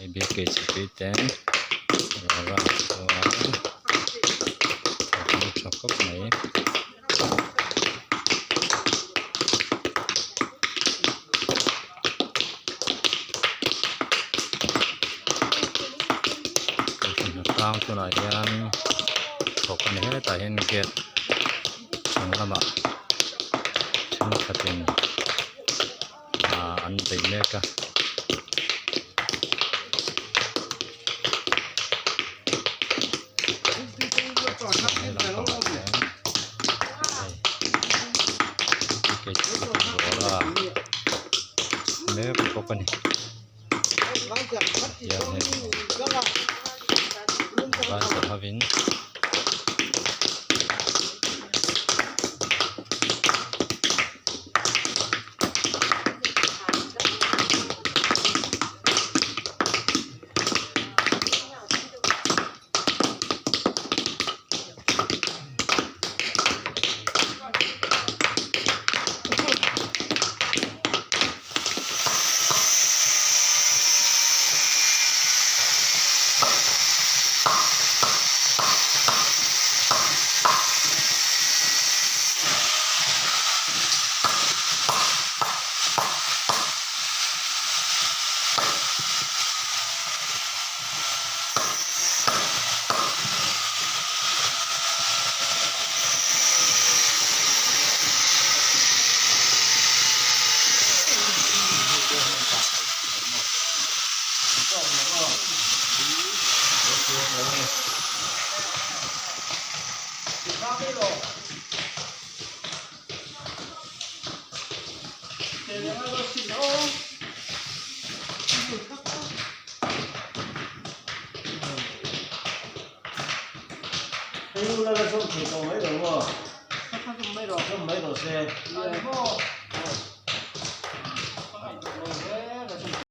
Hei bkcp ten rawra an chhuah a thawk an tha khawp mai. Hnatlang tunah hian thawk a ni hetah hian gate chung lamah thenkhatin ah an bei mek a. Mek bawk a ni hian hei bansan hovin.